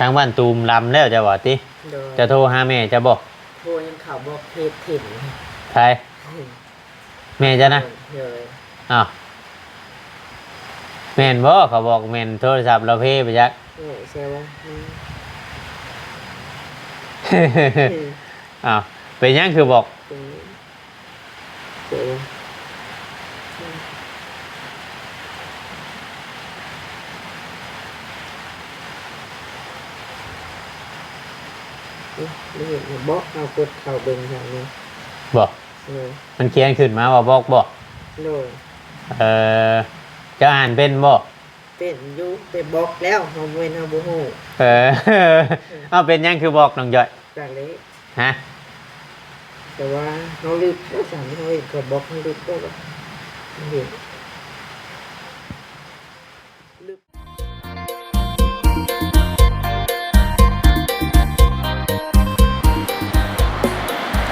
ທາງບ້ານຕູມລຳແລ້ວເຈົ້າວ່າຕິ? ໂດຍ ເຈົ້າໂທຫາແມ່ເຈົ້າບໍ່? ໂທຍັງເຂົ້າບອກເພຈຖິ້ມ. ໃຜ? ແມ່ເຈົ້ານະ? ໂດຍ. ອ້າວ ແມ່ນບໍ່? ເຂົາບອກແມ່ນໂທລະສັບລາວເພໄປຈັກ. ໂອ້ ແຊວວ່າ ອືມ ອ້າວ ເປັນຫຍັງຄືບອກ? ເປັນ ເປັນ ເອີ ບໍ່ເຫັນ ບອກ ເຮົາກົດເຂົ້າເບິ່ງທາງນີ້ ບໍ່? ໂດຍ. ມັນຂຽນຂຶ້ນມາວ່າບອກບໍ່? ໂດຍ. ເອີ ເຈົ້າອ່ານເປັນບໍ່? ເປັນຢູ່ ແຕ່ບອກແລ້ວ ເຮົາ ແມ່ນເຮົາບໍ່ຮູ້. ເອີ ເອົາ ເປັນຫຍັງຄືບອກ ນ້ອງຈ້ອຍ? ຈັກແຫຼະ. ຮະ? ແຕ່ວ່າເຮົາລຶກບໍ່ຊັ້ນ ເຮົາເຫັນເຂົາບອກ ເຮົາລຶກບໍ່ວ່າເຫັນ.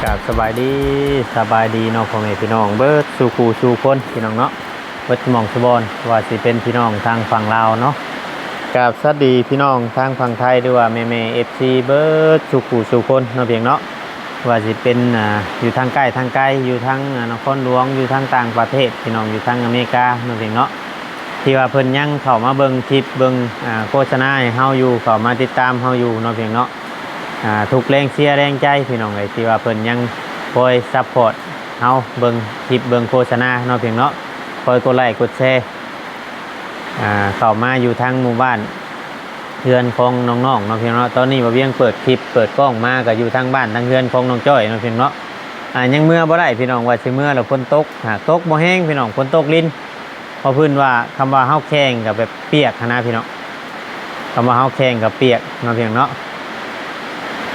ກາບສະບາຍດີ ສະບາຍດີເນາະ ພໍ່ແມ່ພີ່ນ້ອງເບິດສູ່ຄູ່ສູ່ຄົນ ພີ່ນ້ອງເນາະ ເບິດໝ່ອງສູ່ບ່ອນ ວ່າຊິເປັນພີ່ນ້ອງທາງຝັ່ງລາວເນາະ. ກາບສະຫວັດດີພີ່ນ້ອງທາງຝັ່ງໄທ ຫຼືວ່າແມ່ໆ ເອັຟຊີ ເບິດສູ່ຄູ່ສູ່ຄົນເນາະ ພີ່ນ້ອງເນາະ. ວ່າຊິເປັນ ອ່າ ຢູ່ທາງໃກ້ທາງໄກ ຢູ່ທາງ ອ່າ ນະຄອນຫຼວງ ຢູ່ທາງຕ່າງປະເທດ ພີ່ນ້ອງຢູ່ທາງອາເມລິກາເນາະ ພີ່ນ້ອງເນາະ ທີ່ວ່າເພິ່ນຍັງເຂົ້າມາເບິ່ງຄລິບ ເບິ່ງ ອ່າ ໂຄສະນາໃຫ້ເຮົາຢູ່ ເຂົ້າມາຕິດຕາມເຮົາຢູ່ເນາະ ພີ່ນ້ອງເນາະ. ອ່າ ທຸກແຮງເຊຍແຮງໃຈ ພີ່ນ້ອງເອີຍ ທີ່ວ່າເພິ່ນຍັງຄອຍຊັບພອດເຮົາ ເບິ່ງຄລິບເບິ່ງໂຄສະນາເນາະ ພີ່ນ້ອງເນາະ ຄອຍກົດໄລ້ກົດແຊ ອ່າ ເຂົ້າມາຢູ່ທາງໝູ່ບ້ານ ເຮືອນຂອງນ້ອງໆ ເນາະ ພີ່ນ້ອງເນາະ. ຕອນນີ້ບ່າວວຽງເປີດຄລິບເປີດກ້ອງມາ ກໍຢູ່ທາງບ້ານທາງເຮືອນຂອງນ້ອງຈ້ອຍເນາະ ພີ່ນ້ອງເນາະ. ອ່າ ຍັງເມືອບໍ່ໄດ້ພີ່ນ້ອງ ວ່າຊິເມືອແລ້ວຝົນຕົກ ຫາກຕົກບໍ່ແຮງພີ່ນ້ອງ ຝົນຕົກລິນ ເພາະເພິ່ນວ່າ ຄຳວ່າເຮົາແຂ່ງກໍແບບປຽກຫັ້ນນະພີ່ນ້ອງ ຄຳວ່າເຮົາແຂ່ງກໍປຽກເນາະ ພີ່ນ້ອງເນາະ.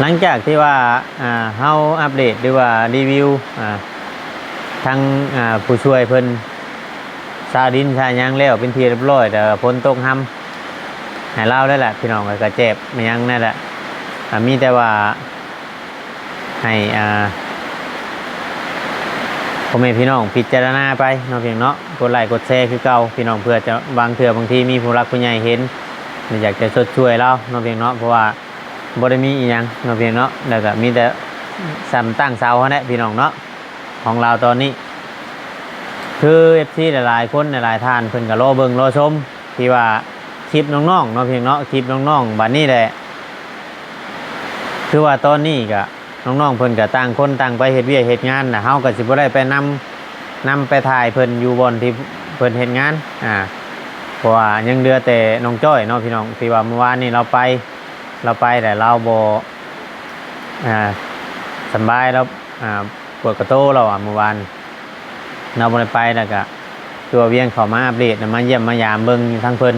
ຫຼັງຈາກທີ່ວ່າ ອ່າ ເຮົາອັບເດດ ຫຼືວ່າຣີວິວ ອ່າ ທາງ ອ່າ ຜູ້ຊ່ວຍເພິ່ນ ຊາວດິນຊາວຫຍັງແລ້ວເປັນທີ່ຮຽບຮ້ອຍ ແຕ່ວ່າຝົນຕົກຮຳໃຫ້ລາວແລ້ວແຫຼະ ພີ່ນ້ອງເອີຍ ກະແຈບມາຫຍັງນັ້ນແຫຼະ. ກະມີແຕ່ວ່າໃຫ້ ອ່າ ພໍ່ແມ່ພີ່ນ້ອງພິຈາລະນາໄປເນາະ ພີ່ນ້ອງເນາະ ກົດໄລ້ກົດແຊຄືເກົ່າ ພີ່ນ້ອງ ເພື່ອຈະ ບາງເທື່ອບາງທີມີຜູ້ຫຼັກຜູ້ໃຫຍ່ເຫັນ ແລະ ຢາກຈະຊົດຊ່ວຍລາວເນາະ ພີ່ນ້ອງເນາະ ເພາະວ່າ ບໍ່ໄດ້ມີອີ່ຫຍັງເນາະ ພີ່ນ້ອງເນາະ ແລ້ວກະມີແຕ່ຊ່ຳຕັ້ງເສົາຫັ້ນແຫຼະ ພີ່ນ້ອງເນາະ ຂອງລາວຕອນນີ້. ຄືເອັຟຊີຫຼາຍໆຄົນຫຼາຍໆທ່ານ ເພິ່ນກະລໍເບິ່ງລໍຊົມ ທີ່ວ່າຄລິບນ້ອງໆເນາະ ພີ່ນ້ອງເນາະ ຄລິບນ້ອງໆ ບາດນີ້ແຫຼະ ຄືວ່າຕອນນີ້ກະ ນ້ອງໆເພິ່ນກະຕ່າງຄົນຕ່າງໄປເຮັດວຽກເຮັດງານ ລະເຮົາກະຊິບໍ່ໄດ້ໄປນຳ ນຳໄປຖ່າຍເພິ່ນຢູ່ບ່ອນທີ່ເພິ່ນເຮັດງານ ອ່າ ເພາະວ່າຍັງເຫຼືອແຕ່ນ້ອງຈ້ອຍເນາະ ພີ່ນ້ອງ ທີ່ວ່າມື້ວານນີ້ລາວໄປ ລາວໄປແລ້ວລາວບໍ່ ອ່າ ສຳບາຍ ລາວ ອ່າ ປວດກະໂຕ ລາວວ່າມື້ວານ ລາວບໍ່ໄດ້ໄປ ແລ້ວກະ ຄືວ່າວຽງເຂົ້າມາອັບເດດ ມາຢ້ຽມມາຢາມເບິ່ງທາງເພິ່ນ.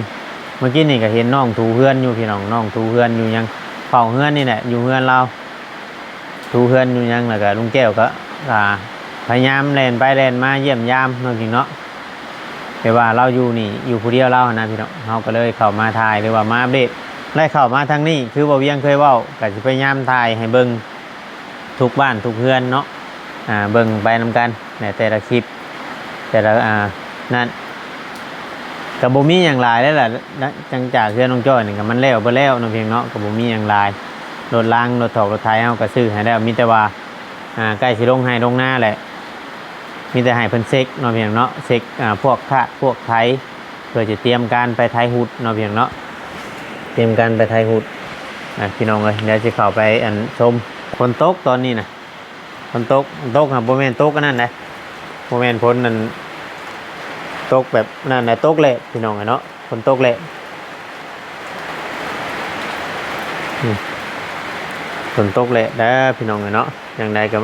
ມື້ກີ້ນີ້ກະເຫັນນ້ອງຖູເຮືອນຢູ່ ພີ່ນ້ອງ ນ້ອງຖູເຮືອນຢູ່ຫຍັງ ເຝົ້າເຮືອນນີ້ແຫຼະ ຢູ່ເຮືອນລາວ ຖູເຮືອນຢູ່ຫຍັງ ແລ້ວກະລຸງແກ້ວກະ ອ່າ ພະຍາຍາມແລ່ນໄປແລ່ນມາຢ້ຽມຢາມເນາະ ພີ່ນ້ອງເນາະ. ແຕ່ວ່າລາວຢູ່ນີ້ ຢູ່ຜູ້ດຽວລາວຫັ້ນນະ ພີ່ນ້ອງ ເຮົາກໍເລີຍເຂົ້າມາຖ່າຍ ຫຼືວ່າມາອັບເດດ ໄດ້ເຂົ້າມາທາງນີ້ ຄືບ່າວວຽງເຄີຍເວົ້າ ກໍຊິພະຍາຍາມຖ່າຍໃຫ້ເບິ່ງທຸກບ້ານທຸກເຮືອນເນາະ ອ່າ ເບິ່ງໄປນຳກັນ ໃນແຕ່ລະຄລິບ ແຕ່ລະ ອ່າ ນັ້ນ ກໍບໍ່ມີຫຍັງຫຼາຍແລ້ວລະ ຫຼັງຈາກເຮືອນນ້ອງຈ້ອຍນີ້ກໍມັນແລ້ວເບິດແລ້ວເນາະ ພີ່ນ້ອງເນາະ ກໍບໍ່ມີຫຍັງຫຼາຍ ລົດລາງ ລົດຖອກ ລົດໄຖເຮົາກໍຊື້ໃຫ້ແລ້ວ ມີແຕ່ວ່າ ອ່າ ໃກ້ຊິລົງໄຮ່ລົງນາແຫຼະ ມີແຕ່ໃຫ້ເພິ່ນເຊັກເນາະ ພີ່ນ້ອງເນາະ ເຊັກ ອ່າ ພວກທາດພວກໄຖ ເພື່ອຈະຕຽມການໄປໄຖຫຸດເນາະ ພີ່ນ້ອງເນາະ ຕຽມການໄປໄຖຫຸດ ອ່າ ພີ່ນ້ອງເອີຍ ດຽວຊິເຂົ້າໄປ ອັນ ຊົມ. ຝົນຕົກຕອນນີ້ນະ ຝົນຕົກ ຕົກຫາ ບໍ່ແມ່ນຕົກອັນນັ້ນໃດ ບໍ່ແມ່ນຝົນນັ້ນ ຕົກແບບນັ້ນໃດ ຕົກແຫຼດ ພີ່ນ້ອງເອີຍເນາະ ຝົນຕົກແຫຼດ ອືມ ຝົນຕົກແຫຼດເດີ ພີ່ນ້ອງເອີຍເນາະ. ຈັ່ງໃດກໍ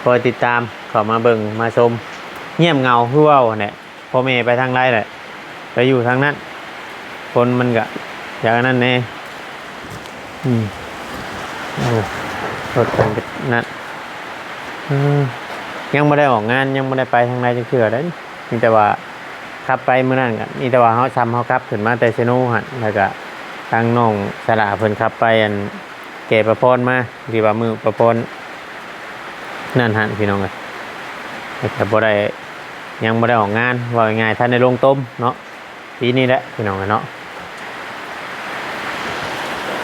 ຄອຍຕິດຕາມເຂົ້າມາເບິ່ງມາຊົມ ງຽບເຫງົາຄືເວົ້າຫັ້ນແຫຼະ ພໍ່ແມ່ໄປທາງໃດແຫຼະ ໄປຢູ່ທາງນັ້ນ ຄົນມັນກະຢາກອັນນັ້ນແດ່ ອືມ ໂອ້ ລົດເພິ່ນກໍນັ້ນ ອືມ ຍັງບໍ່ໄດ້ອອກງານ ຍັງບໍ່ໄດ້ໄປທາງໃດຈັກເທື່ອເດ້ ມີແຕ່ວ່າຂັບໄປມື້ນັ້ນກໍ ມີແຕ່ວ່າເຮົາ ຊ່ຳເຮົາຂັບຂຶ້ນມາແຕ່ເຊໂນຫັ້ນ ແລ້ວກໍທາງນ້ອງສະຫຼາເພິ່ນຂັບໄປ ອັນ ແກ່ປະພອນມາ ທີ່ວ່າມື້ປະພອນນັ້ນຫັ້ນ ພີ່ນ້ອງເອີຍ ແຕ່ບໍ່ໄດ້ ຍັງບໍ່ໄດ້ອອກງານ ເວົ້າງ່າຍໆ ທັນໄດ້ລົງຕົມເນາະ ປີນີ້ແຫຼະ ພີ່ນ້ອງເອີຍເນາະ.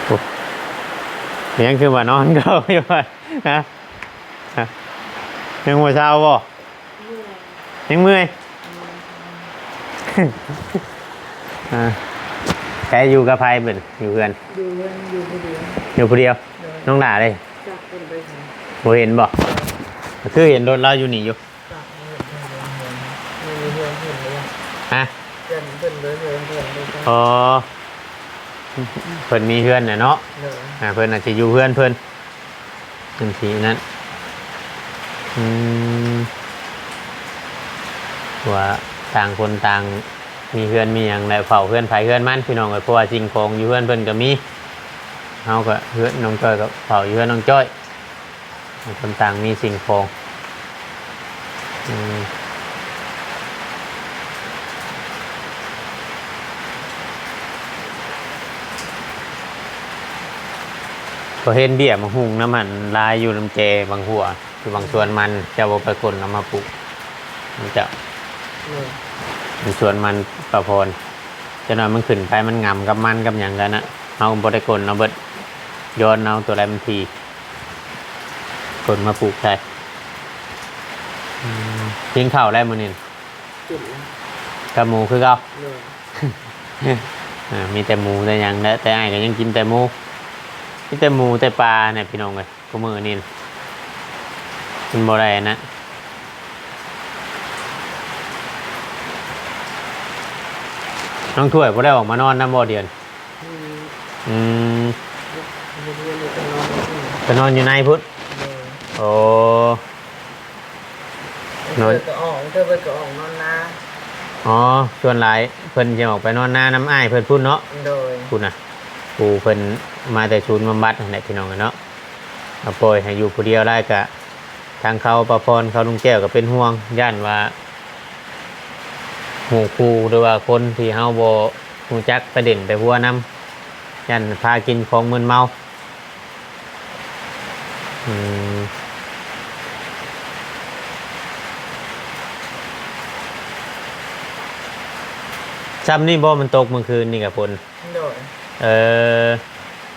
ໂອ້ ຍັງຄືວ່ານອນເກົ່າຢູ່ວ່າ ຮະ ຮະ ຍັງບໍ່ເຊົາບໍ່? ຍັງເມື່ອຍ? ອ່າ ແຕ່ຢູ່ກັບໃຜເພິ່ນ? ຢູ່ເຮືອນ? ຢູ່ເຮືອນ ຢູ່ຜູ້ດຽວ ຢູ່ຜູ້ດຽວ. ໂດຍ. ນ້ອງຫຼ້າເດ້? ຈັກເພິ່ນໄປໃສ ບໍ່ເຫັນບໍ່? ຄືເຫັນລົດລາວຢູ່ນີ້ຢູ່. ຮະ? ເພິ່ນ ເພິ່ນມີເຮືອນແຫຼະເນາະ. ໂດຍ. ອ່າ ເພິ່ນອາດຈະຢູ່ເຮືອນເພິ່ນ ຈັ່ງຊີ້ນັ້ນ. ອືມ ວ່າຕ່າງຄົນຕ່າງມີເຮືອນມີຫຍັງ ແລະ ເຝົ້າເຮືອນໃຜເຮືອນມັນ ພີ່ນ້ອງເອີຍ. ເພາະວ່າສິ່ງຂອງຢູ່ເຮືອນເພິ່ນກໍມີ ເຮົາກໍ ເຮືອນນ້ອງຈ້ອຍກໍເຝົ້າຢູ່ເຮືອນນ້ອງຈ້ອຍ. ຕ່າງຄົນຕ່າງມີສິ່ງຂອງ. ອືມ ກໍເຫັນເບ້ຍໝາກຫຸ່ງນຳຫັ້ນຫຼາຍຢູ່ນຳແຈບາງຫົວ ຢູ່ບາງສວນມັນ. ເຈົ້າບໍ່ໄປກົນເອົາມາປູກນຳເຈົ້າ? ໂດຍ. ມັນສວນມັນປາພອນ ຈັກໜ້ອຍມັນຂຶ້ນໄປ ມັນຫງຳກັບມັນກັບຫຍັງກັນນະ. ເຮົາບໍ່ໄດ້ກົນເອົາເບິດ ຍ້ອນເອົາຕົວໃດມັນຖີ່ ກົນມາປູກໃສ່. ອືມ ກິນເຂົ້າແລ້ວມື້ນີ້? ກິນແລ້ວ. ກັບໝູຄືເກົ່າ? ໂດຍ. ອ່າ ມີແຕ່ໝູແຕ່ຫຍັງແຫຼະ ແຕ່ອ້າຍກໍຍັງກິນແຕ່ໝູ ມີແຕ່ໝູແຕ່ປາແຫຼະ ພີ່ນ້ອງເອີຍ. ຄູ່ມື້ນີ້ມັນບໍ່ໄດ້ອັນນັ້ນ. ນ້ອງຖ້ວຍບໍ່ໄດ້ອອກມານອນນຳບໍ່ດຽວນີ້? ອືມ ອືມ ໄປນອນຢູ່ໃນພຸ້ນ. ໂອ້ ນອນ ເພິ່ນກໍອອກ ເພິ່ນກໍອອກນອນນາ. ອໍ ສ່ວນຫຼາຍເພິ່ນຈະອອກໄປນອນນານຳອ້າຍເພິ່ນພຸ້ນເນາະ. ໂດຍ. ພຸ້ນນະ ຜູ້ເພິ່ນມາແຕ່ສູນບຳບັດຫັ້ນແຫຼະ ພີ່ນ້ອງເອີຍເນາະ. ເອົາປ່ອຍໃຫ້ຢູ່ຜູ້ດຽວຫຼາຍກະ ທາງເຂົາປາພອນ ເຂົາລຸງແກ້ວກໍເປັນຫ່ວງ ຢ້ານວ່າໝູ່ຄູ່ ຫຼືວ່າຄົນທີ່ເຮົາບໍ່ຮູ້ຈັກໄປຫຼິ້ນໄປຫົວນຳ ຢ້ານພາກິນຂອງມຶນເມົາ. ອືມ ຊ່ຳນີ້ບໍ່? ມັນຕົກມື້ຄືນນີ້ກະຝົນ. ໂດຍ. ເອີ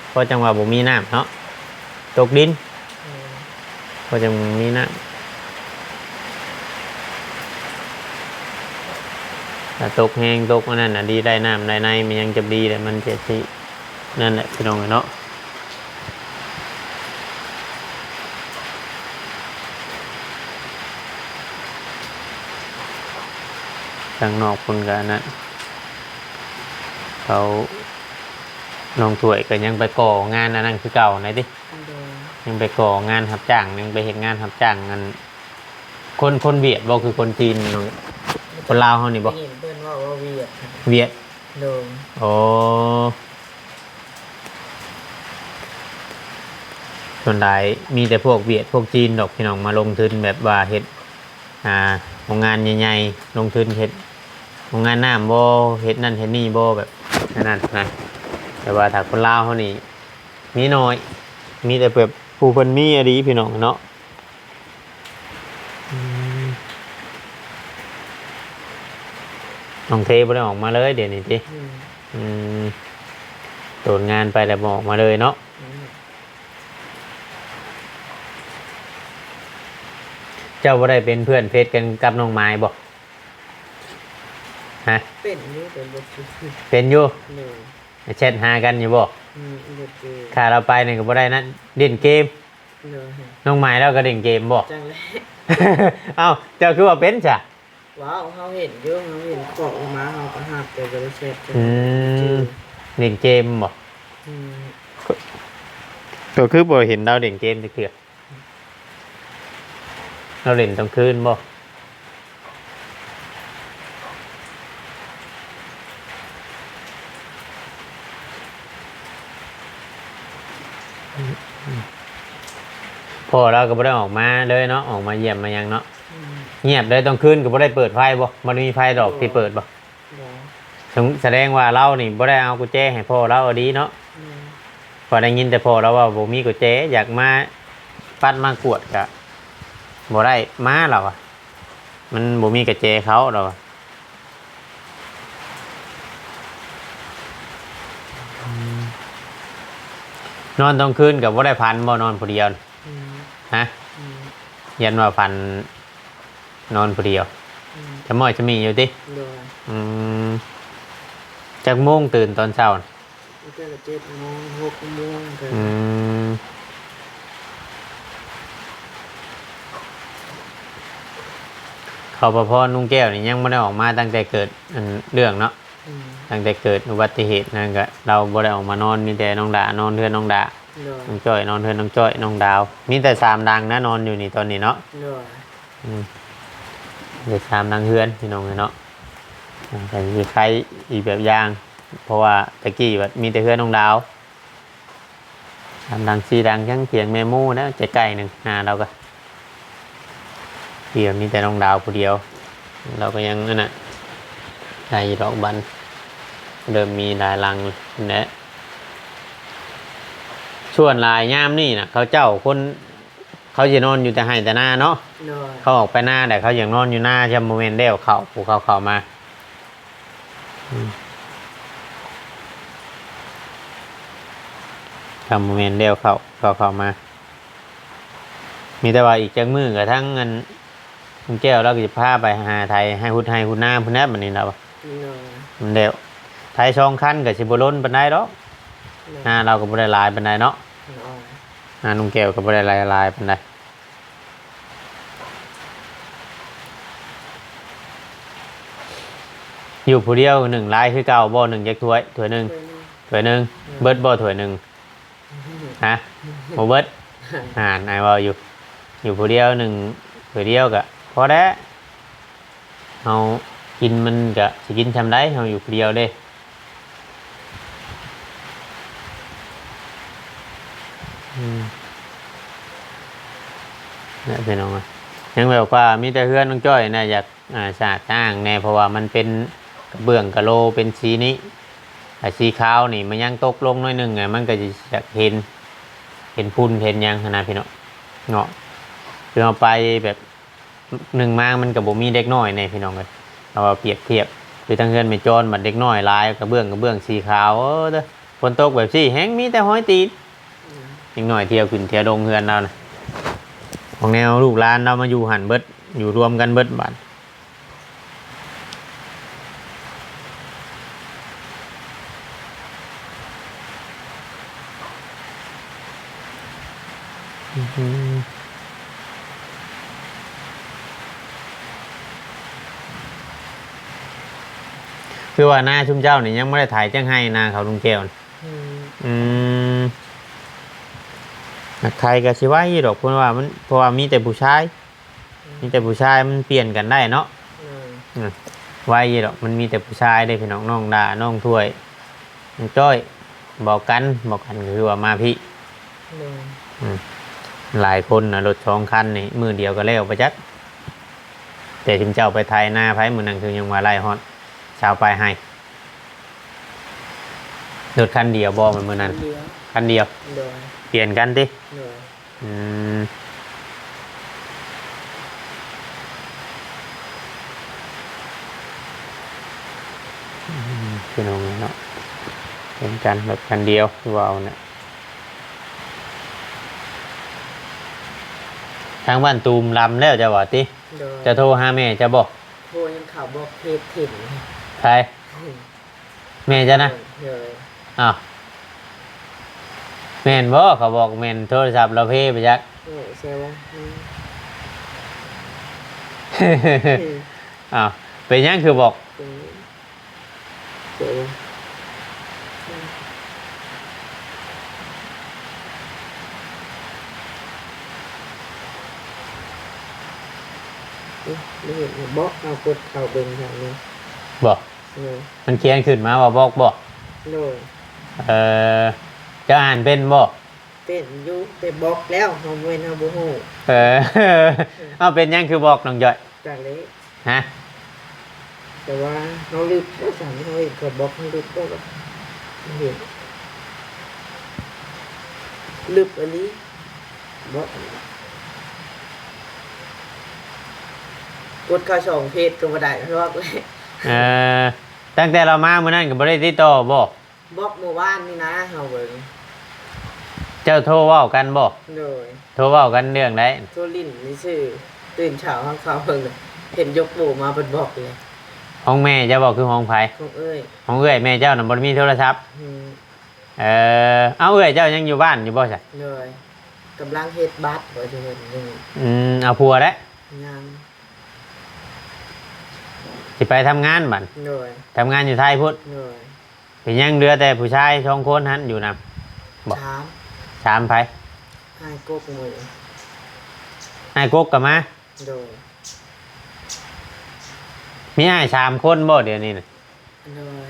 ເພາະຈັ່ງວ່າບໍ່ມີນ້ຳເນາະ ຕົກດິນ. ແມ່ນ. ເພາະຈັ່ງມີນ້ຳ ຖ້າຕົກແຮງ ຕົກອັນນັ້ນນະ ດີໄດ້ນ້ຳໄດ້ໃນ ມັນຍັງຈະດີແຫຼະ ມັນຈະຊິ ນັ້ນແຫຼະ ພີ່ນ້ອງເອີຍເນາະ. ທາງນອກພຸ້ນກະອັນນັ້ນ ເຂົາ ນ້ອງຖ້ວຍກໍຍັງໄປກໍ່ງານອັນນັ້ນຄືເກົ່ານັ້ນຕິ? ໂດຍ. ຍັງໄປກໍ່ງານຮັບຈ້າງ ຍັງໄປເຮັດງານຮັບຈ້າງ ອັນ ຄົນ ຄົນຫວຽດບໍ່ ຄືຄົນຈີນ? ຄົນລາວເຮົານີ້ບໍ່? ໄດ້ຍິນເພິ່ນເວົ້າວ່າຫວຽດ. ຫວຽດ. ໂດຍ. ໂອ້ ສ່ວນຫຼາຍມີແຕ່ພວກຫວຽດພວກຈີນດອກ ພີ່ນ້ອງ ມາລົງທຶນແບບວ່າເຮັດ ອ່າ ໂຮງງານໃຫຍ່ໆ ລົງທຶນເຮັດໂຮງງານນ້ຳບໍ່ ເຮັດນັ້ນເຮັດນີ້ບໍ່ ແບບນັ້ນນະ. ແຕ່ວ່າຖ້າຄົນລາວເຮົານີ້ມີໜ້ອຍ ມີແຕ່ແບບຜູ້ເພິ່ນມີອີ່ຫຼີ ພີ່ນ້ອງເນາະ. ອືມ ນ້ອງເທບໍ່ໄດ້ອອກມາເລີຍດຽວນີ້ຕິ? ອືມ ອືມ ໂຕນງານໄປແລ້ວບໍ່ອອກມາເລີຍເນາະ. ອືມ ເຈົ້າບໍ່ໄດ້ເປັນເພື່ອນເຟສກັນກັບນ້ອງມາຍບໍ່? ຮະ? ເປັນຢູ່ ແຕ່ບໍ່ເຈີ. ເປັນຢູ່? ໂດຍ. ແຊັດຫາກັນຢູ່ບໍ່? ອືມ ບໍ່ເຈີ. ຖ້າລາວໄປນີ້ກໍບໍ່ໄດ້ນັ້ນ ຫຼິ້ນເກມ. ໂດຍ. ນ້ອງມາຍລາວກໍຫຼິ້ນເກມບໍ່? ຈັ່ງແຫຼະ. ເອົ້າ ເຈົ້າຄືວ່າເປັນຊະ? ວ້າວ ເຮົາເຫັນຢູ່ ເຮົາເຫັນຂອງອອກມາ ເຮົາກໍຮັບ ແຕ່ບໍ່ໄດ້ແຊັດກັນ. ອືມ ເຈົ້າ ຫຼິ້ນເກມບໍ່? ອືມ ກໍຄືບໍ່ເຫັນລາວຫຼິ້ນເກມຈັກເທື່ອ. ລາວຫຼິ້ນຕອນຄືນບໍ່? ພໍ່ລາວກໍບໍ່ໄດ້ອອກມາເລີຍເນາະ ອອກມາຢ້ຽມມາຫຍັງເນາະ. ອືມ ງຽບເລີຍ. ຕອນຄືນກໍບໍ່ໄດ້ເປີດໄຟບໍ່? ບໍ່ໄດ້ມີໄຟດອກທີ່ເປີດບໍ່? ບໍ່. ສະ ສະແດງວ່າລາວນີ້ບໍ່ໄດ້ເອົາກຸນແຈໃຫ້ພໍ່ລາວອີ່ຫຼີເນາະ. ອືມ ເພາະໄດ້ຍິນແຕ່ພໍ່ລາວເວົ້າບໍ່ມີກຸນແຈ ຢາກມາປັດມາກວດກະບໍ່ໄດ້ມາ ລາວວ່າ ມັນບໍ່ມີກະແຈເຂົ້າ ລາວວ່າ. ອືມ ນອນຕອນຄືນກໍບໍ່ໄດ້ຝັນບໍ່ ນອນຜູ້ດຽວ? ອືມ ຮະ? ອືມ ຢ້ານວ່າຝັນນອນຜູ້ດຽວ. ອືມ ຈະມ້ອຍຈະມີຢູ່ຕິ? ໂດຍ. ອືມ ຈັກໂມງຕື່ນຕອນເຊົ້າ? ຕັ້ງແຕ່ເຈັດໂມງ ຫົກໂມງກໍ ອືມ ເຂົາປະພອນ ລຸງແກ້ວນີ້ຍັງບໍ່ໄດ້ອອກມາຕັ້ງແຕ່ເກີດ ອັນ ເລື່ອງເນາະ. ອືມ ຕັ້ງແຕ່ເກີດອຸບັດຕິເຫດນັ້ນກະ ລາວບໍ່ໄດ້ອອກມານອນ ມີແຕ່ນ້ອງດານອນເຮືອນນ້ອງດາ. ໂດຍ. ນ້ອງຈ້ອຍນອນເຮືອນນ້ອງຈ້ອຍ ນ້ອງດາວ ມີແຕ່ສາມຫຼັງນະ ນອນຢູ່ນີ້ຕອນນີ້ເນາະ. ໂດຍ. ອືມ ມີແຕ່ສາມຫຼັງເຮືອນ ພີ່ນ້ອງເອີຍເນາະ. ອາ ກໍຊິໄຄອີກແບບຢ່າງ ເພາະວ່າແຕ່ກີ້ບັດມີແຕ່ເຮືອນນ້ອງດາວ ສາມຫຼັງສີ່ຫຼັງ ຍັງຖຽງແມ່ໝູ່ນະ ໃກ້ໆໜຶ່ງ ຫາລາວກະ ດຽວມີແຕ່ນ້ອງດາວຜູ້ດຽວ ລາວກໍຍັງອັນນັ້ນ ໄດ້ຢູ່ດອກບັນ ເລີ່ມມີຫຼາຍຫຼັງແລ້ວ. ສ່ວນຫຼາຍຍາມນີ້ນະ ເຂົາເຈົ້າຄົນ ເຂົາຊິນອນຢູ່ແຕ່ໄຮ່ແຕ່ນາເນາະ. ໂດຍ. ເຂົາອອກໄປນາແລ້ວ ເຂົາຢາກນອນຢູ່ນາ ຈຳບໍ່ແມ່ນແລ້ວເຂົ້າ ຜູ້ເຂົາເຂົ້າມາ ອືມ ຄຳບໍ່ແມ່ນແລ້ວເຂົ້າ ເຂົ້າ ເຂົ້າມາ. ມີແຕ່ວ່າອີກຈັກມື້ກໍທັງອັນ ລຸງແກ້ວລາວກໍຊິພາໄປຫາໄຖໃຫ້ຮຸດໄຮ່ຮຸດນາພຸ້ນແຫຼະ ບັດນີ້ລາວວ່າ. ໂດຍ. ມັນແລ້ວ ໄຖສອງຄັນກໍຊິບໍ່ລົ້ນປານໃດດອກ. ໂດຍ. ນາລາວກໍບໍ່ໄດ້ຫຼາຍປານໃດເນາະ. ໂດຍ. ນາລຸງແກ້ວກໍບໍ່ໄດ້ຫຼາຍ ຫຼາຍປານໃດ. ຢູ່ຜູ້ດຽວໜຶ້ງຫຼາຍຄືເກົ່າບໍ່? ໜຶ້ງຈັກຖ້ວຍ? ຖ້ວຍໜຶ່ງ. ຖ້ວຍໜຶ່ງ. ຖ້ວຍໜຶ່ງ. ເບິດບໍ່ຖ້ວຍໜຶ່ງ? ຮະ? ບໍ່ເບິດ. ອ່ານ ອ້າຍເວົ້າຢູ່ ຢູ່ຜູ້ດຽວໜຶ້ງຖ້ວຍດຽວກະພໍແລ້ວ. ເຮົາກິນມັນກະຊິກິນຊ່ຳໃດ ເຮົາຢູ່ຜູ້ດຽວເດ້. ອືມ ແຫຼະພີ່ນ້ອງເອີຍ ຍັງແບບວ່າມີແຕ່ເຮືອນນ້ອງຈ້ອຍນະ ຢາກ ອ່າ ສະອາດສະອ້າງແດ່ ເພາະວ່າມັນເປັນກະເບື້ອງກະໂລເປັນສີນີ້ ອ່າ ສີຂາວນີ້ ມັນຍັງຕົກລົງໜ້ອຍໜຶ່ງ ມັນກໍຈະເຫັນ ເຫັນຝຸ່ນເຫັນຫຍັງຫັ້ນນະພີ່ນ້ອງເນາະ. ຄືເຮົາໄປແບບ ໜຶ່ງມາມັນກໍບໍ່ມີເດັກນ້ອຍແດ່ພີ່ນ້ອງເອີຍ ເຮົາວ່າປຽບທຽບ ຄືທາງເຮືອນແມ່ຈອນ ບັດເດັກນ້ອຍຫຼາຍ ກະເບື້ອງ ກະເບື້ອງສີຂາວ. ໂອ້ ຝົນຕົກແບບຊີ້ແຮ່ງມີແຕ່ຮອຍຕີນ. ອືມ ເດັກນ້ອຍທ່ຽວຂຶ້ນທ່ຽວລົງເຮືອນລາວນະ ຂອງແນວລູກຫຼານລາວມາຢູ່ຫັ້ນເບິດ ຢູ່ລວມກັນເບິດບາດ. ອືມ ຄືວ່ານາຊຸມເຈົ້ານີ້ຍັງບໍ່ໄດ້ໄຖຈັກໄຮ່ ນາເຂົາລຸງແກ້ວ. ອືມ ອືມ ນັກໄຖກໍຊິໄວຢູ່ດອກ ເພາະວ່າມັນ ເພາະວ່າມີແຕ່ຜູ້ຊາຍ. ມີແຕ່ຜູ້ຊາຍ ມັນປ່ຽນກັນໄດ້ເນາະ. ອືມ ອືມ ໄວຢູ່ດອກ ມັນມີແຕ່ຜູ້ຊາຍເດ້ພີ່ນ້ອງ ນ້ອງດາ ນ້ອງຖ້ວຍ ນ້ອງຈ້ອຍ ເບົາກັນ ເບົາກັນກໍຄືວ່າມາພີ້. ໂດຍ. ອືມ ຫຼາຍຄົນນະ ລົດສອງຄັນນີ້ ມື້ດຽວກໍແລ້ວປະຈັກ ແຕ່ຊຸມເຈົ້າໄປໄຖນາໃຜ ມື້ນັ້ນຄືຍັງວ່າໄລ່ຮອດຊາວປາຍໄຮ່. ລົດຄັນດຽວບໍ່ ມື້ນັ້ນ? ຄັນດຽວ. ໂດຍ. ປ່ຽນກັນຕິ? ໂດຍ. ອືມ ອືມ ພີ່ນ້ອງເນາະ ເປັນກັນ ລົດຄັນດຽວ ຄືວ່າເອົານະ. ທາງບ້ານຕູມລຳແລ້ວເຈົ້າວ່າຕິ? ໂດຍ. ຈະໂທຫາແມ່ເຈົ້າບໍ່? ໂທຍັງເຂົາບອກເພດເຫັນ. ໃຜ? ແມ່ເຈົ້ານະ? ໂດຍ. ອ້າວ ແມ່ນບໍ່? ເຂົາບອກແມ່ນໂທລະສັບລາວເພໄປຈັກ. ເອີ ແຊວວ່າ ອືມ ອ້າວ ເປັນຫຍັງຄືບອກ? ເປັນ ແຊວວ່າ ອືມ ເອີ ບໍ່ເຫັນ ບອກເຮົາກົດເຂົ້າເບິ່ງທາງນີ້ ບໍ່? ໂດຍ. ມັນຂຽນຂຶ້ນມາວ່າບອກບໍ່? ໂດຍ. ເອີ ເຈົ້າອ່ານເປັນບໍ່? ເປັນຢູ່ ແຕ່ບອກແລ້ວ ເຮົາແມ່ນເຮົາບໍ່ຮູ້. ເອີ ເອົາ ເປັນຫຍັງຄືບອກ ນ້ອງຈ້ອຍ? ຈັກແຫຼະ. ຮະ? ແຕ່ວ່າເຮົາລຶບວ່າຊັ້ນ ເຮົາເຫັນເຂົາບອກ ເຮົາລຶບບໍ່ວ່າ ເຫັນ ລຶບອີ່ຫຼີ. ບອກ ກົດເຂົ້າສອງເພຈກໍບໍ່ໄດ້ ບອກແລ້ວ. ເອີ ຕັ້ງແຕ່ລາວມາມື້ນັ້ນກໍບໍ່ໄດ້ຕິດຕໍ່ບໍ່? ບອກມື້ວານນີ້ນະ ເຮົາເບິ່ງ ເຈົ້າໂທເວົ້າກັນບໍ່? ໂດຍ ໂທເວົ້າກັນເລື່ອງໃດ? ໂທຫຼິ້ນຊື່ໆ ຕື່ນເຊົ້າເຮົາເຂົ້າເບິ່ງ ເຫັນຍົກໂປ້ມາເພິ່ນບອກເລີຍ. ຂອງແມ່ເຈົ້າບໍ່ ຄືຂອງໃຜ? ຂອງເອື້ອຍ. ຂອງເອື້ອຍ. ແມ່ເຈົ້ານະບໍ່ໄດ້ມີໂທລະສັບ? ອືມ. ເອີ ເອົາ ເອື້ອຍເຈົ້າຍັງຢູ່ບ້ານຢູ່ບໍ່ຊະ? ໂດຍ ກຳລັງເຮັດບັດບໍ່ ຊິເຮັດຢູ່. ອືມ ເອົາຜົວແລ້ວ? ຍັງ. ຊິໄປທຳງານບັດ? ໂດຍ ທຳງານຢູ່ໄທພຸ້ນ? ໂດຍ. ເປັນຫຍັງເຫຼືອແຕ່ຜູ້ຊາຍສອງຄົນຫັ້ນຢູ່ນຳບໍ່? ສາມ. ສາມໃຜ? ອ້າຍກົກໝູ່. ອ້າຍກົກກໍມາ? ໂດຍ. ມີອ້າຍສາມຄົນບໍ່ດຽວນີ້ນະ? ໂດຍ.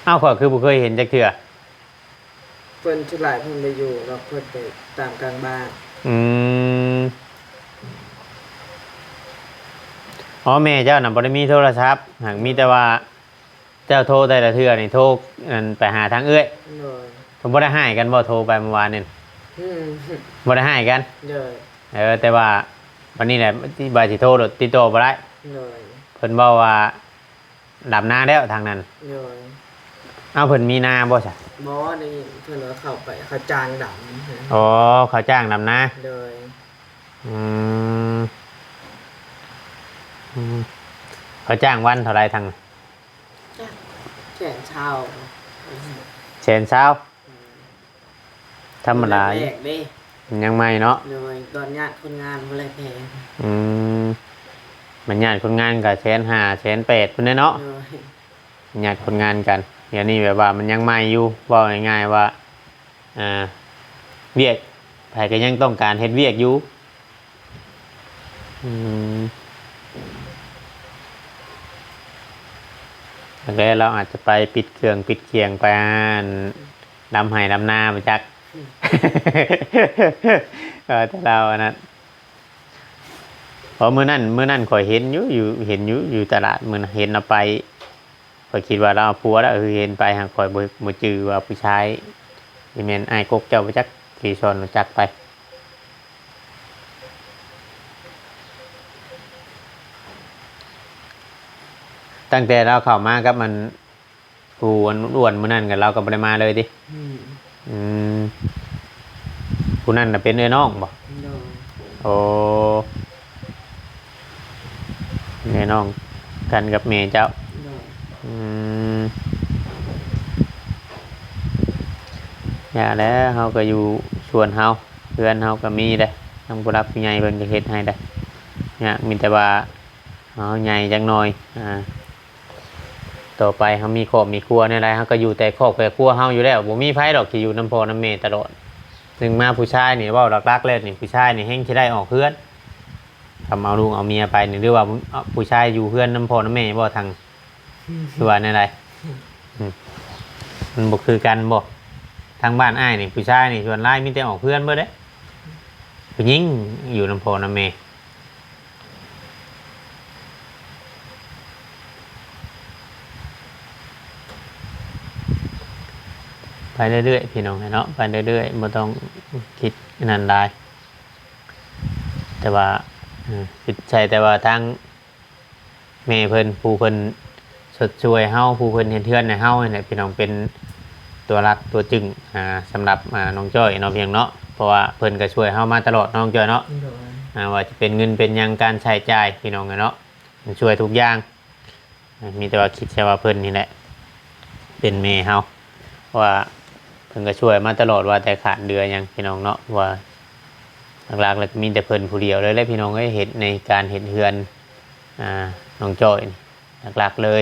ເອົ້າ ຂ້ອຍຄືບໍ່ເຄີຍເຫັນຈັກເທື່ອ? ເພິ່ນສ່ວນຫຼາຍເພິ່ນໄປຢູ່ເນາະ ເພິ່ນໄປຕາມກາງບ້ານ. ອືມ. ອໍ ແມ່ເຈົ້ານະບໍ່ໄດ້ມີໂທລະສັບ ຫາກມີແຕ່ວ່າ ເຈົ້າໂທແຕ່ລະເທື່ອນີ້ໂທ ອັນ ໄປຫາທາງເອື້ອຍ. ໂດຍ. ເພິ່ນບໍ່ໄດ້ຮ້າຍກັນບໍ່ ໂທໄປມື້ວານນີ້? ອືມ. ບໍ່ໄດ້ຮ້າຍກັນ? ໂດຍ. ເອີ ແຕ່ວ່າບັດນີ້ແຫຼະ ວ່າຊິໂທໂລດ ຕິດຕໍ່ບໍ່ໄດ້. ໂດຍ. ເພິ່ນເວົ້າວ່າດຳນາແລ້ວທາງນັ້ນ. ໂດຍ. ເອົ້າ ເພິ່ນມີນາບໍ່ຊະ? ບໍ່ ໄດ້ຍິນເພິ່ນວ່າເຂົາໄປ ເຂົາຈ້າງດຳ. ອໍ ເຂົາຈ້າງດຳນາ. ໂດຍ. ອືມ ອືມ ເຂົາຈ້າງວັນເທົ່າໃດທາງ? ຈັກ ແສນຊາວ. ແສນຊາວ? ອືມ. ທຳມະດາ ແລກເດ້ ມັນຍັງໃໝ່ເນາະ. ໂດຍ. ຕອນຍາດຄົນງານບໍ່ໄດ້ແພງ. ອືມ ມັນຍາດຄົນງານກໍແສນຫ້າ ແສນແປດພຸ້ນແຫຼະເນາະ. ໂດຍ. ຍາດຄົນງານກັນ ດຽວນີ້ແບບວ່າມັນຍັງໃໝ່ຢູ່ ເວົ້າງ່າຍໆວ່າ ອ່າ ວຽກ ໃຜກໍຍັງຕ້ອງການເຮັດວຽກຢູ່. ອືມ ຈັກແລ້ວ ລາວອາດຈະໄປປິດເຄື່ອງປິດຂຽງ ໄປອັນ ດຳໄຮ່ດຳນາໄປຈັກ. ອືມ. ເອີ ແຕ່ລາວອັນນັ້ນ ເພາະມື້ນັ້ນ ມື້ນັ້ນຂ້ອຍເຫັນຢູ່ ຢູ່ ເຫັນຢູ່ ຢູ່ຕະຫຼາດ ມື້ນັ້ນເຫັນລາວໄປ ຂ້ອຍຄິດວ່າລາວເອົາຜົວແລ້ວ ຄືເຫັນໄປ ຫາກຂ້ອຍບໍ່ ບໍ່ຈື່ວ່າຜູ້ຊາຍ ຊິແມ່ນອ້າຍກົກເຈົ້າບໍ່ຈັກ ຂີ່ຊ້ອນລົດຈັກໄປ. ຕັ້ງແຕ່ລາວເຂົ້າມາກັບມັນ ຜູ້ອ້ວນໆມື້ນັ້ນກໍລາວກໍບໍ່ໄດ້ມາເລີຍຕິ? ອືມ. ອືມ ຜູ້ນັ້ນນະເປັນເອື້ອຍນ້ອງບໍ່? ໂດຍ. ໂອ້ ເອື້ອຍນ້ອງກັນກັບແມ່ເຈົ້າ? ໂດຍ. ອືມ ຢ່າແລ້ວ ເຮົາກໍຢູ່ສ່ວນເຮົາ ເຮືອນເຮົາກໍມີເດ້ ທາງຜູ້ຫຼັກຜູ້ໃຫຍ່ເພິ່ນກໍເຮັດໃຫ້ເດ້. ຍາກ ມີແຕ່ວ່າເຮົາໃຫຍ່ຈັກໜ່ອຍ ອ່າ ຕໍ່ໄປເຮົາມີຄອບມີຄົວແນວໃດ ເຮົາກໍຢູ່ແຕ່ຄອບແຕ່ຄົວເຮົາຢູ່ແລ້ວ ບໍ່ມີໃຜດອກທີ່ຢູ່ນຳພໍ່ນຳແມ່ຕະຫຼອດ. ໜຶ່ງມາຜູ້ຊາຍນີ້ ເວົ້າຫຼັກໆແລ້ວນີ້ ຜູ້ຊາຍນີ້ແຮ່ງຊິໄດ້ອອກເຮືອນ ຄຳເອົາລູກເອົາເມຍໄປນີ້ ຫຼືວ່າຜູ້ຊາຍຢູ່ເຮືອນນຳພໍ່ນຳແມ່ບໍ່ ທາງ ຄືວ່າແນວໃດ? ອືມ ມັນບໍ່ຄືກັນບໍ່? ທາງບ້ານອ້າຍນີ້ ຜູ້ຊາຍນີ້ ສ່ວນຫຼາຍມີແຕ່ອອກເຮືອນເບິດເດ້ ຜູ້ຍິງຢູ່ນຳພໍ່ນຳແມ່. ໄປເລື້ອຍໆ ພີ່ນ້ອງເອີຍເນາະ ໄປເລື້ອຍໆ ບໍ່ຕ້ອງຄິດອັນນັ້ນຫຼາຍ. ແຕ່ວ່າ ເອີ ຄິດໃສ່ແຕ່ວ່າທາງແມ່ເພິ່ນ ຜູ້ເພິ່ນຊົດຊ່ວຍເຮົາ ຜູ້ເພິ່ນເຮັດເຮືອນໃຫ້ເຮົານີ້ແຫຼະ ພີ່ນ້ອງ ເປັນຕົວຫຼັກຕົວຈຶງ ອ່າ ສຳລັບ ອ່າ ນ້ອງຈ້ອຍເນາະ ພຽງເນາະ ເພາະວ່າເພິ່ນກໍຊ່ວຍເຮົາມາຕະຫຼອດ ນ້ອງຈ້ອຍເນາະ. ໂດຍ. ອ່າ ວ່າຈະເປັນເງິນເປັນຫຍັງ ການໃຊ້ຈ່າຍ ພີ່ນ້ອງເອີຍເນາະ ເພິ່ນຊ່ວຍທຸກຢ່າງ. ມີແຕ່ວ່າຄິດແຕ່ວ່າເພິ່ນນີ້ແຫຼະເປັນແມ່ເຮົາ ເພາະວ່າເພິ່ນກໍຊ່ວຍມາຕະຫຼອດ ວ່າແຕ່ຂາດເຫຼືອຫຍັງ ພີ່ນ້ອງເນາະ ວ່າຫຼັກໆແລ້ວກໍມີແຕ່ເພິ່ນຜູ້ດຽວເລີຍແຫຼະ ພີ່ນ້ອງເອີຍ ເຮັດໃນການເຮັດເຮືອນ ອ່າ ນ້ອງຈ້ອຍນີ້ ຫຼັກໆເລີຍ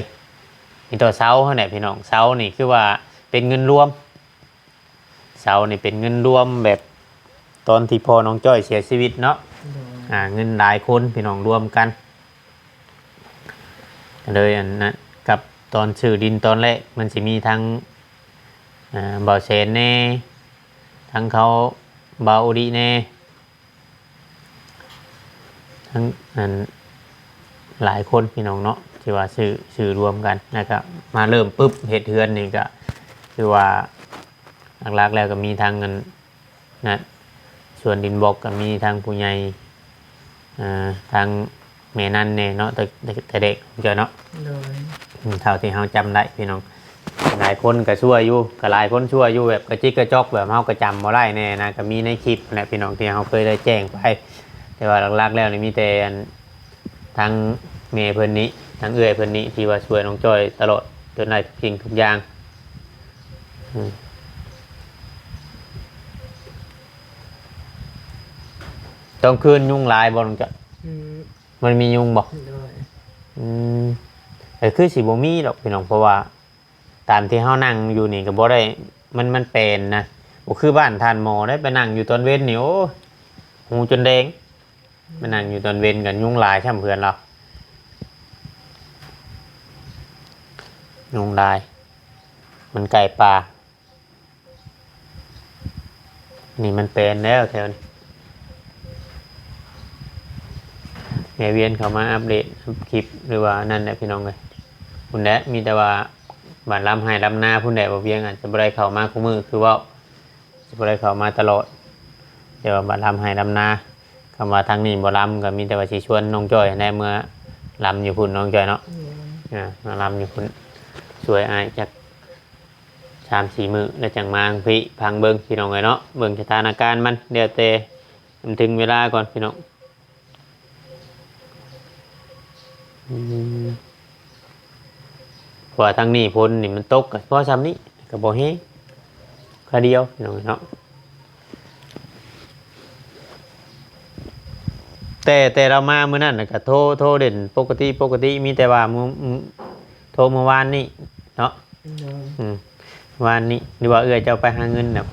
ມີແຕ່ເສົາຫັ້ນແຫຼະ ພີ່ນ້ອງ. ເສົານີ້ຄືວ່າເປັນເງິນລວມ ເສົານີ້ເປັນເງິນລວມແບບຕອນທີ່ພໍ່ນ້ອງຈ້ອຍເສຍຊີວິດເນາະ. ໂດຍ. ອ່າ ເງິນຫຼາຍຄົນ ພີ່ນ້ອງ ລວມກັນ ກໍເລີຍອັນນັ້ນ ກັບຕອນຊື້ດິນຕອນແລກ ມັນຊິມີທັງ ອ່າ ບ່າວແສນແດ່ ທັງເຂົາບ່າວໂອລິແດ່ ທັງອັນຫຼາຍຄົນ ພີ່ນ້ອງເນາະ ທີ່ວ່າຊື້ ຊື້ລວມກັນ ແລ້ວກໍມາເລີ່ມປຶບເຮັດເຮືອນນີ້ ກໍຄືວ່າຫຼັກໆແລ້ວກໍມີທັງອັນນັ້ນ ສ່ວນດິນບລັອກກໍມີທັງຜູ້ໃຫຍ່ ອ່າ ທັງແມ່ນັນແດ່ເນາະ ແຕ່ ແຕ່ ແຕ່ເດັກເຈົ້າເນາະ. ໂດຍ. ອືມ ເທົ່າທີ່ເຮົາຈຳໄດ້ ພີ່ນ້ອງ ຫຼາຍຄົນກໍຊ່ວຍຢູ່ ກໍຫຼາຍຄົນຊ່ວຍຢູ່ ແບບກະຈິກກະຈອກ ແບບເຮົາກໍຈຳບໍ່ໄດ້ແດ່ນະ ກໍມີໃນຄລິບນັ້ນແຫຼະພີ່ນ້ອງ ທີ່ເຮົາເຄີຍໄດ້ແຈ້ງໄປ. ແຕ່ວ່າຫຼັກໆແລ້ວນີ້ມີແຕ່ອັນ ທັງແມ່ເພິ່ນນີ້ ທັງເອື້ອຍເພິ່ນນີ້ ທີ່ວ່າຊ່ວຍນ້ອງຈ້ອຍຕະຫຼອດ ຈົນໄດ້ທຸກສິ່ງທຸກຢ່າງ. ອືມ ຕອນຄືນຍຸງຫຼາຍບໍ່ນ້ອງຈ້ອຍ? ອືມ ມັນມີຍຸງບໍ່? ໂດຍ ອືມ ກໍຄືຊິບໍ່ມີດອກພີ່ນ້ອງ ເພາະວ່າຕາມທີ່ເຮົານັ່ງຢູ່ນີ້ກໍບໍ່ໄດ້ ມັນ ມັນແປນນະ ບໍ່ຄືບ້ານທ່ານໝໍໄດ໋ ໄປນັ່ງຢູ່ຕອນເວັນນີ້ ໂອ້ຍ ຫູຈົນແດງ. ມານັ່ງຢູ່ຕອນເວັນກໍຍຸງຫຼາຍຊ້ຳເພື່ອນລາວ ຍຸງຫຼາຍ ມັນໃກ້ປ່າ. ນີ້ມັນແປນແລ້ວແຖວນີ້ ແມ່ວຽນເຂົ້າມາອັບເດດຄລິບ ຫຼືວ່ານັ້ນແຫຼະພີ່ນ້ອງເອີຍ. ພຸ້ນແຫຼະ ມີແຕ່ວ່າບ້ານລຳໄຮ່ລຳນາພຸ້ນແຫຼະ ບໍ່ວຽງອາດຈະບໍ່ໄດ້ເຂົ້າມາຄູ່ມື້ຄືເວົ້າ ຊິບໍ່ໄດ້ເຂົ້າມາຕະຫຼອດ ແຕ່ວ່າບາດລຳໄຮ່ລຳນາ ຄຳວ່າທາງນີ້ບໍ່ລຳ ກໍມີແຕ່ວ່າຊິຊວນນ້ອງຈ້ອຍຫັ້ນແຫຼະ ເມືອລຳຢູ່ພຸ້ນນ້ອງຈ້ອຍເນາະ. ໂດຍ ອ່າ ມາລຳຢູ່ພຸ້ນ ຊ່ວຍອ້າຍຈັກສາມສີ່ມື້ ແລ້ວຈັ່ງມາພີ້ ພັງເບິ່ງພີ່ນ້ອງເອີຍເນາະ ເບິ່ງສະຖານະການມັນ ແລ້ວແຕ່ ມັນເຖິງເວລາກ່ອນພີ່ນ້ອງ. ອືມ ເພາະວ່າທາງນີ້ຝົນນີ້ມັນຕົກກໍພໍຊ່ຳນີ້ ກໍບໍ່ແຮງ ຄາວດຽວພີ່ນ້ອງເນາະ. ແຕ່ ແຕ່ລາວມາມື້ນັ້ນນະກໍໂທ ໂທຫຼິ້ນປົກກະຕິ ປົກກະຕິ ມີແຕ່ວ່າມື້ ມື້ ໂທມື້ວານນີ້ເນາະ. ໂດຍ ອືມ ວານນີ້ ຫຼືວ່າເອື້ອຍເຈົ້າໄປຫາເງິນນະ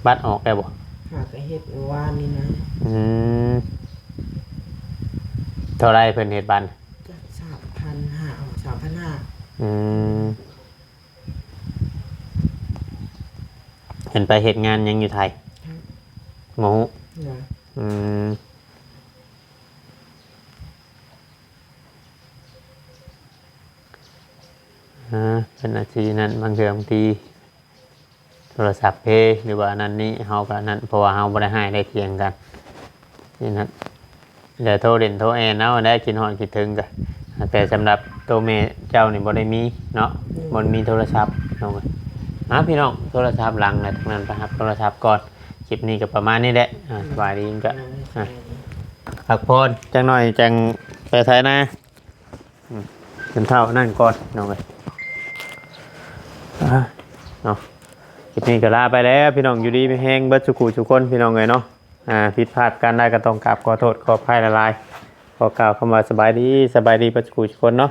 ບັດອອກແລ້ວບໍ່? ຫາກໍເຮັດວານນີ້ນະ. ອືມ ເທົ່າໃດເພິ່ນເຮັດບັດ? ຈັກສາມພັນຫ້າ ສາມພັນຫ້າ. ອືມ ເພິ່ນໄປເຮັດງານຫຍັງຢູ່ໄທ? ຮະ ບໍ່ຮູ້. ໂດຍ ອືມ ອ່າ ເພິ່ນອາດຊິນັ້ນ ບາງເທື່ອບາງທີໂທລະສັບເພ ຫຼືວ່ານັ້ນນີ້ ເຮົາກໍນັ້ນ ເພາະວ່າເຮົາບໍ່ໄດ້ຮ້າຍໄດ້ຖຽງກັນນີ້ນັ້ນ ແຕ່ໂທຫຼິ້ນໂທແອນເອົາແຫຼະ ຄິດຮອດຄິດເຖິງກໍ. ແຕ່ສຳລັບໂຕແມ່ເຈົ້ານີ້ບໍ່ໄດ້ມີເນາະ ອືມ ບໍ່ມີໂທລະສັບນ້ອງເອີຍ. ອ່າ ພີ່ນ້ອງ ໂທລະສັບຫຼັງແຫຼະ ທາງນັ້ນໄປຮັບໂທລະສັບກ່ອນ. ຄລິບນີ້ກໍປະມານນີ້ແຫຼະ ອ່າ ສະບາຍດີກໍ ອ່າ ພັກຜ່ອນຈັກໜ້ອຍ ຈັ່ງໄປໄຖນາ. ອືມ ເປັນເທົ່ານັ້ນກ່ອນນ້ອງເອີຍ ອ່າ ເນາະ. ຄລິບນີ້ກໍລາໄປແລ້ວພີ່ນ້ອງ ຢູ່ດີມີແຮງເບິດສູ່ຄູ່ສູ່ຄົນພີ່ນ້ອງເອີຍເນາະ. ອ່າ ຜິດພາດການໃດກໍຕ້ອງກາບຂໍໂທດຂໍອະໄພຫຼາຍໆ ຂໍກ່າວຄຳວ່າສະບາຍດີ ສະບາຍດີເບິດສູ່ຄູ່ສູ່ຄົນເນາະ.